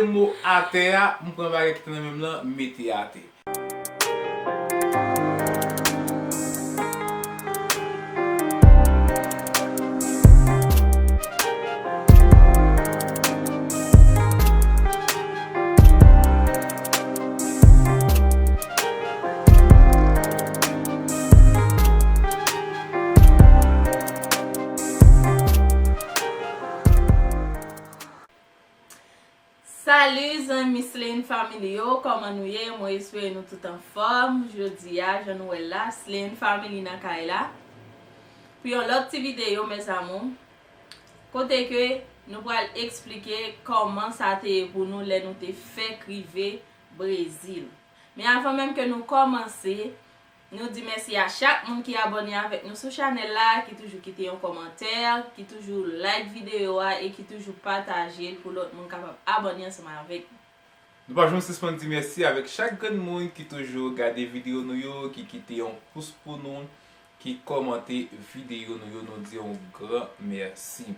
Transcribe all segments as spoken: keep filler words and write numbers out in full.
Mo atè a, m pran bagay ki te nan men m lan, m mete atè. Salut zanmi Slaying Family yo, kòman nou ye? Mwen espere nou tout anfòm. Jodi a, jan nou wè l la, Slaying Family nan kay la. Pou yon lòt ti videyo, mes amours. Kote ke nou pral eksplike kòman sa te ye pou nou lè nou te fèk rive Brezil. Men avan menm ke nou kòmanse, nou di mèsi a chak moun ki abòne avèk nou sou chanèl la, ki toujou kite yon kòmantè, ki toujou like videyo a e ki toujou pataje l pou lòt moun kapab abòne ansanm avèk nou. Nou pa janm sispann di mèsi avèk chak grenn moun ki toujou gade videyo nou yo, ki kite yon pous pou nou, ki kòmante videyo nou yo, nou di yon gran mèsi.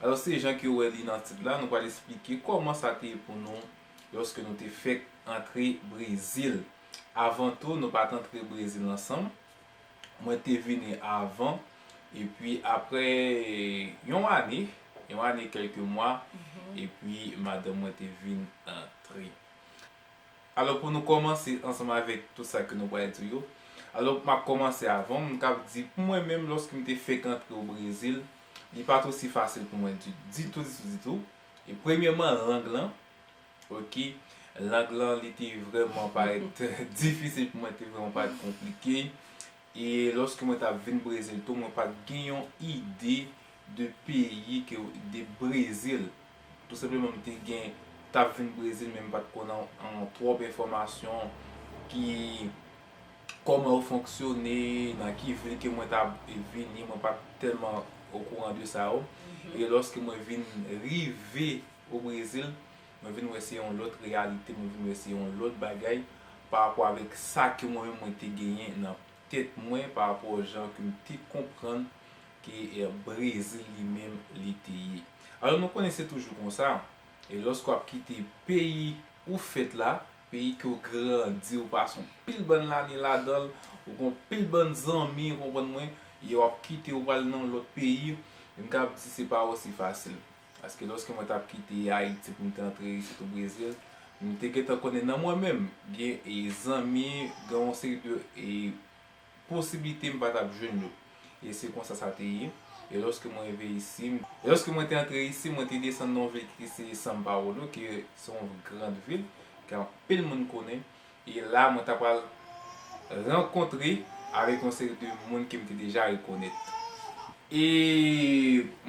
Alò, se jan ke w wè li nan tit la, nou pral eksplike kòman sa te ye pou nou lòske nou te fèk antre Brezil. Avan tou, nou pa t antre Brezil ansanm. Mwen te vini avan, epi apre yon ane, yon ane kèlke mwa, epi madanm mwen te vin antre. Alò, pou nou kòmanse ansanm avèk tout sa ke nou pral di yo, alò, m ap kòmanse avan, m kab di, pou mwen menm, lòske m te fèk antre o Brezil, li pa t osi fasil pou mwen di, ditou, ditou, ditou. E premyèman, lang lan, ok, lang lan, li te vrèman parèt difisil pou mwen, te vrèman parèt konplike. E lòske mwen t ap vin Brezil tou, mwen pa t gen yon ide de peyi ke, de Brezil. Tou senpleman, m te gen, t ap vin Brezil, men m pa t konn an, an twòp enfòmasyon ki, kòman yo fonksyone, nan ki vil ke mwen t ap vini, mwen pa t tèlman okouran de sa yo. E lòske mwen vin rive o Brezil, mwen vin wè se yon lòt reyalite, mwen vin wè se yon lòt bagay pa rapò avèk sa ke mwen menm mwen te genyen nan tèt mwen pa rapò jan ke m te konprann ke, eh, Brezil li menm li te ye. Alò, nou konnen se toujou konsa. E lòske w ap kite peyi ou fèt la, peyi ke w grandi, ou pase yon pil bann lane ladan l, ou gen yon pil bann zanmi, ou konprann mwen, e w ap kite, ou pral nan yon lòt peyi, m kab di se pa osi fasil. Paske lòske mwen t ap kite Ayiti pou m te antre isit o Brezil, m te gentan konnen nan mwen menm, gen, e, zanmi, gen yon seri de, e, posiblite m pa t ap jwenn yo. E se konsa sa te ye. E lòske mwen rive isi, m, e lòske mwen te antre isi, mwen te desann nan yon vil ki se São Paulo, ki se yon gran vil, ke anpil moun konnen. E la, mwen ta pral rankontre avèk yon seri de moun ke m te deja rekonèt. E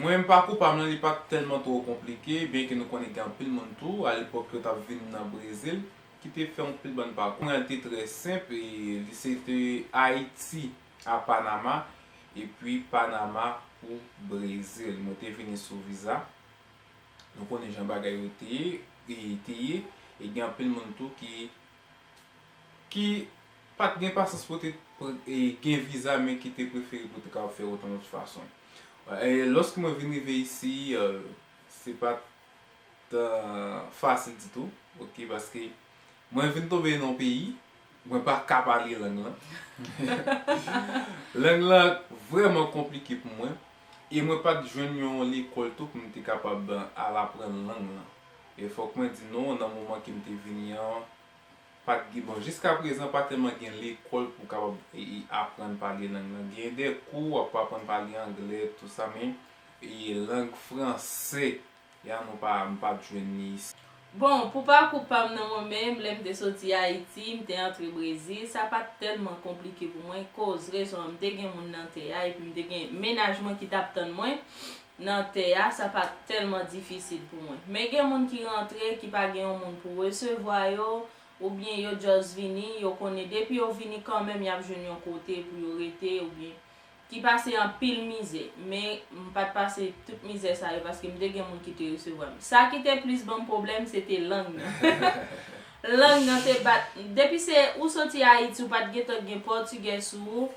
mwen menm, pakou pa m lan, li pa t tèlman twò konplike, byenke nou konnen gen anpil moun tou, alepòk yo t ap vin nan Brezil, ki te fè yon pil bann pakou. Mwen, li te trè senp, e li se te Ayiti a Panama, epi Panama pou Brezil. Mwen te vini sou viza. Nou konnen jan bagay yo te ye, e te ye, e gen anpil moun tou ki, ki pa t gen pasyans pou te pre-, e gen viza, men ki te prefere pou te kapab fè yo yon lòt fason. E lòske mwen vin rive isi, e, se pa t, e, fasil ditou, ok, paske mwen vin tonbe nan yon peyi, mwen pa ka pale lang lan. Lang lan vrèman konplike pou mwen. E mwen pa t jwenn yon lekòl tou pou m te kapab al aprann lang lan. E fòk mwen di nou, nan moman ke m te vini an, pa t gen, bon, jiska prezan, pa tèlman gen lekòl pou w kapab, e, e, aprann pale lang lan. Gen de kou, w ap aprann pale anglè, tout sa, men, e, lang franse, ya, nou pa, m pa t jwenn li isi. Bon, pou pakou pa m nan mwen menm, lè m te soti Ayiti, m te antre Brezil, sa pa t tèlman konplike pou mwen, koz rezon an, m te gen moun nan tè a, epi m te gen mennaj mwen ki t ap tann mwen nan tè a, sa pa t tèlman difisil pou mwen. Men gen moun ki rantre, ki pa gen yon moun pou resevwa yo, oubyen yo just vini, yo konnen depi yo vini kanmenm, y ap jwenn yon kote pou yo rete, oubyen ki pase anpil mizè, men m pa t pase tout mizè sa yo paske m te gen moun ki te resevwa m. Sa ki te plis ban m pwoblèm, se te lang nan. Lang nan te bat. Depi se ou soti Ayiti, ou pa t gentan gen pòtigè sou ou,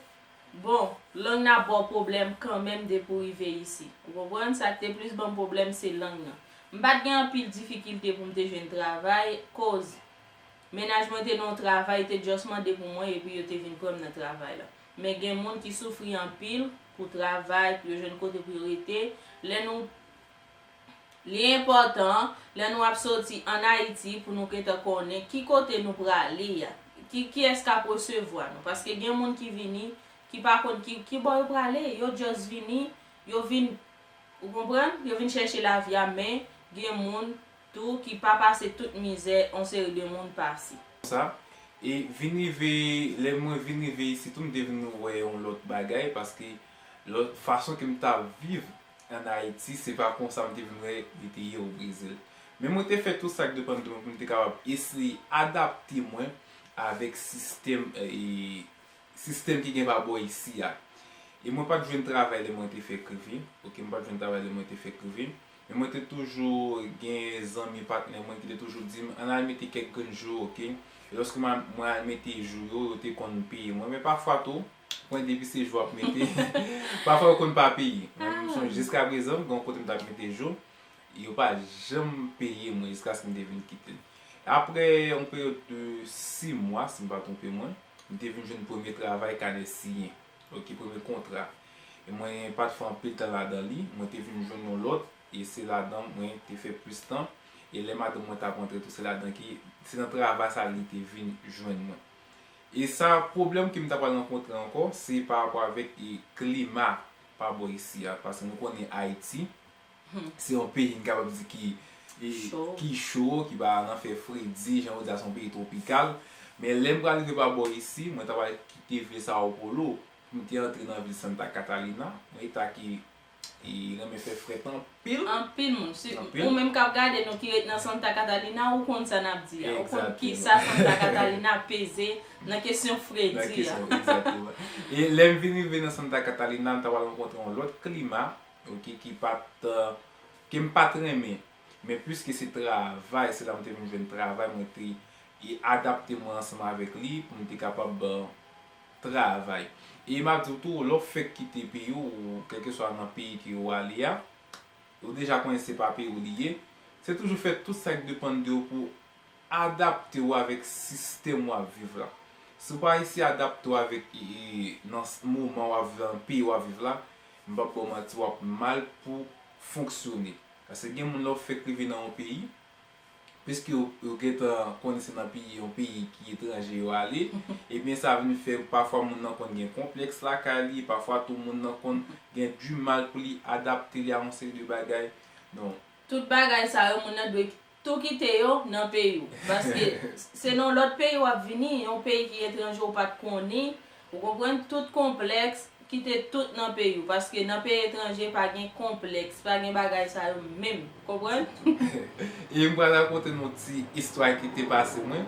bon, lang nan ap ba w pwoblèm kanmenm depi w rive isi. Ou konprann? Sa ki te plis ban m pwoblèm, se lang nan. M pa t gen anpil difikilte pou m te jwenn travay, koz mennaj mwen te nan yon travay, te just mande pou mwen, epi yo te vin pran m nan travay la. Men gen moun ki soufri anpil pou travay, pou yo jwenn kote pou yo rete. Lè nou, li enpòtan, lè nou ap soti ann Ayiti, pou nou gentan konnen ki kote nou prale a, ki, kiyès k ap resevwa nou. Paske gen moun ki vini, ki pa konn ki, ki bò yo prale, yo just vini, yo vin, ou konprann? Yo vin chèche lavi a, men gen moun tou ki pa pase tout mizè yon seri de moun pase. Sa, e vin rive, lè mwen vin rive isi tou, m te vin wè yon lòt bagay, paske lòt fason ke m t ap viv ann Ayiti, se pa konsa m te vin wè li te ye o Brezil. Men mwen te fè tout sa k depann de mwen pou m te kapab eseye adapte mwen avèk sistèm, e, sistèm ki gen pa bò isi a. E mwen pa t jwenn travay lè mwen te fèk rive. Ok, mwen pa t jwenn travay lè mwen te fèk rive. Men mwen te toujou gen zanmi, patnè mwen ki te toujou di m, "Ann al mete kèk grenn jou, ok?" E lòske mwen, mwen al mete jou yo, yo te konn peye mwen. Men pafwa tou, mwen depi se jou ap mete, pafwa yo konn pa peye. Mwen, m sonje jiska prezan, gen yon kote m t ap mete jou, yo pa janm peye mwen jiskaske m te vin kite l. Apre yon peryòd de sis mwa, si m pa twonpe mwen, m te vin jwenn premye travay kanè siyen. Ok, premye kontra. E mwen pa t fè anpil tan ladan li, mwen te vin jwenn yon lòt, e se ladan mwen te fè plis tan. E lè madanm mwen t ap antre tou, se ladan ki, se nan travay sa li te vin jwenn mwen. E sa, pwoblèm ke m ta pral rankontre ankò, se pa rapò avèk, e, klima pa bò isi a, paske nou konnen Ayiti, se yon peyi n kapab di ki, e, ki cho, ki pa nan fè fredi, jan yo di a, se yon peyi twopikal. Men lè m pral rive pa bò isi, mwen ta pral kite vil Sao Paulo, pou m te antre nan vil Santa Catalina, yon eta ki, e, renmen fè frèt anpil. Anpil moun. Si ou menm k ap gade nou ki ret nan Santa Catalina, ou konn sa n ap di a. Ou konn kisa Santa Catalina peze nan kesyon fredi a. Nan kesyon, egzakteman. E lè m vin rive nan Santa Catalina, m ta pral rankontre yon lòt klima, ok, ki pa t, ke m pa t renmen. Men piske se travay, se la m te vin jwenn travay, mwen te, e, adapte mwen ansanm avèk li pou m te kapab, e, travay. E m ap di w tou, lè w fèk kite peyi w, ou kèlkeswa nan peyi ke w ale a, ou deja konnen se pa peyi w li ye, se toujou fè tout sa k depann de w pou adapte w avèk sistèm w ap viv la. Si w pa eseye adapte w avèk, e, e, nan s-, moman w ap viv la, nan peyi w ap viv la, m p ap ba w manti, w ap mal pou fonksyone. Paske gen moun lè w fèk rive nan yon peyi, piske yo, yo gentan konnen se nan peyi, yon peyi ki etranje yo ale, ebyen sa vin fè pafwa moun nan konn gen konplèks lakay li, pafwa tou moun nan konn gen dimal pou li adapte li a yon seri de bagay. Donk, tout bagay sa yo, moun nan dwe tou kite yo nan peyi w. Paske se nan lòt peyi w ap vini, yon peyi ki etranje w pa t konnen, ou konprann, tout konplèks, kite tout nan peyi w. Paske nan peyi etranje, pa gen konplèks, pa gen bagay sa yo menm, konprann? E m pral rakonte nou ti istwa ki te pase mwen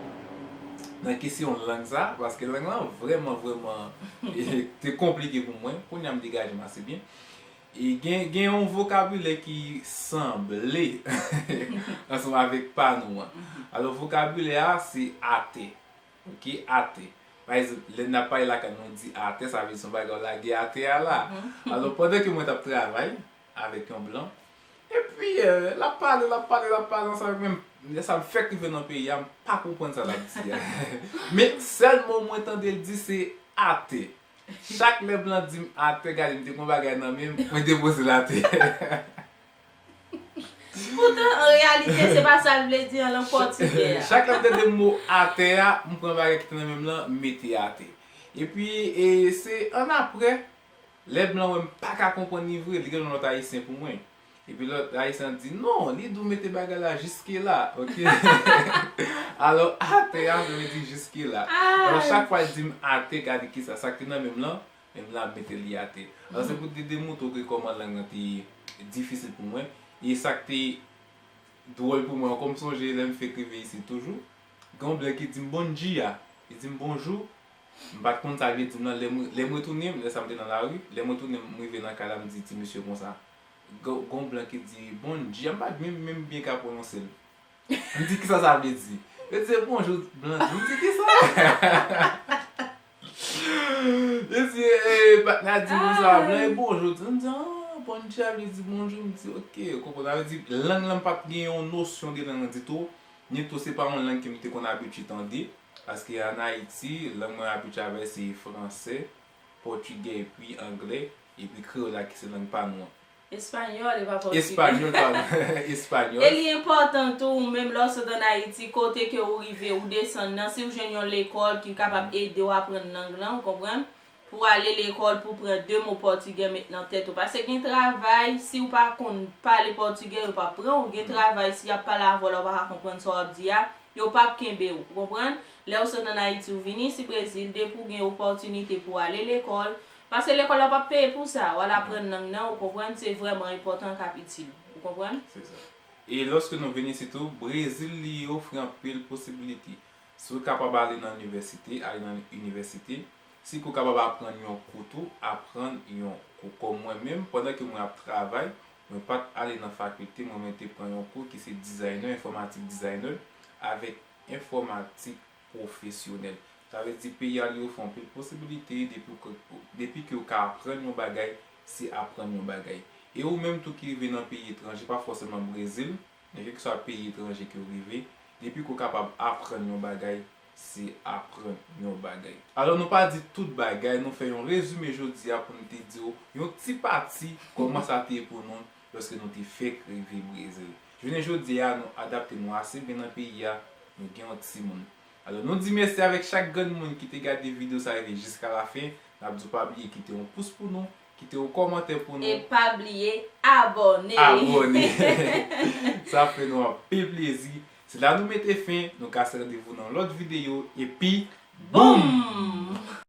nan kesyon lang sa, paske lang lan vrèman, vrèman, e, te konplike pou mwen. Kounye a m degaje m ase byen. E gen, gen yon vokabilè ki sanble ansanm avèk pa nou an. Alò, vokabilè a, se atè. Ok, atè. Pa egzanp, lè n ap pale lakay nou, nou di atè, sa vle di se yon bagay w lage atè a la. Alò, pandan ke mwen t ap travay avèk yon blan, epi, e, l ap pale, l ap pale, l ap pale ansanm avèk mwen, lè sa m fèk rive nan peyi a, m pa konprann sa l ap di a. Men sèl mo mwen tande l di se atè. Chak lè blan di m atè, gade, m te gen yon bagay nan men m, mwen depoze l atè. Poutan, an reyalite, se pa sa l vle di an lang pòtigè a. Chak lè m tande mo atè a, m pran bagay ki te nan men m lan, m mete atè. Epi, e, se annapre, lè blan wè m pa ka konprann li vre, li rele yon lòt ayisyen pou mwen. Epi lòt ayisyen an di, "Non, li di w mete bagay la jiske la, ok?" Alò, atè a, sa vle di jiske la. Alò, chak fwa l di m atè, gade kisa, sa k te nan men m lan, men m la mete li atè. Alò, se pou te demontre w ke kòman lang nan te difisil pou mwen. E sa k te dwòl pou mwen ankò, m sonje lè m fèk rive isit toujou, gen yon blan ki di m bom dia. Li di m bonjou. M pa t konn sa l vle di m nan. Lè m, lè m retounen, lè sa m te nan lari, lè m retounen, m rive nan kay la, m di ti mesye konsa. Gen, gen yon blan ki di bom dia, m pa t menm, menm byen ka pwononse l. M di, "Kisa sa vle di?" Yo di, "Se bonjou," blan di. M di, "Kisa?" Yo di, "E, patnè a di konsa, blan, e bonjou." M di, "Ah, Bondye, li di bonjou, m di, "Ok," ou konprann? Sa vle di, lang lan m pa t gen yon nosyon de lang lan ditou. Ni tou, se pa yon lang ke m te konn abitye tande. Paske ann Ayiti, lang mwen abitye avè se fransè, pòtigè, epi anglè, epi kreyòl la ki se lang pa nou an. Espanyòl, e pa pòtigè. Espanyòl, padon. Espanyòl. E li enpòtan tou, ou menm lè w sot ann Ayiti, kote ke ou rive, ou desann nan, si w jwenn yon lekòl ki kapab ede w aprann lang lan, ou konprann? Pou w ale lekòl, pou w pran de mo pòtigè met nan tèt ou. Paske gen travay, si w pa konn pale pòtigè, yo p ap pran w. Gen travay, si y ap pale avè w la, w pa ka konprann sa w ap di a, yo p ap kenbe w. Ou konprann? Lè w sot ann Ayiti, w vini isi Brezil, depi w gen opòtinite pou w ale lekòl, paske lekòl la p ap peye pou sa, w al aprann lang nan, ou konprann, se vrèman enpòtan k ap itil ou. Ou konprann? Se sa. E lòske nou vin isi tou, Brezil li ofri anpil posibilite. Si w kapab ale nan inivèsite, ale nan inivèsite. Si ke w kapab aprann yon kou tou, aprann yon kou. Kòm mwen menm, pandan ke mwen ap travay, mwen pa t ale nan fakilte, mwen, mwen te pran yon kou ki se designer, informatique designer, avèk enfòmatik pwofesyonèl. Sa vle di peyi a li ofri anpil posibilite, depi w, depi ke w ka aprann yon bagay, se aprann yon bagay. E ou menm tou ki rive nan peyi etranje, pa fòseman Brezil, men kèlkeswa peyi etranje ke w rive, depi ke w kapab aprann yon bagay, se aprann yon bagay. Alò, nou pa di tout bagay, nou fè yon rezime jodi a pou nou te di w yon ti pati kòman sa te ye pou nou lòske nou te fèk rive Brezil. Jounen jodi a, nou adapte nou ase byen nan peyi a, nou gen yon timoun. Alò, nou di mèsi avèk chak grenn moun ki te gade videyo sa rive jiska lafen. N ap di w pa bliye kite yon pous pou nou, kite yon kòmantè pou nou. E pa bliye abòne. Abòne. Sa fè nou anpil plezi. Se la nou mete fen, nou kase randevou nan lòt videyo, epi boom!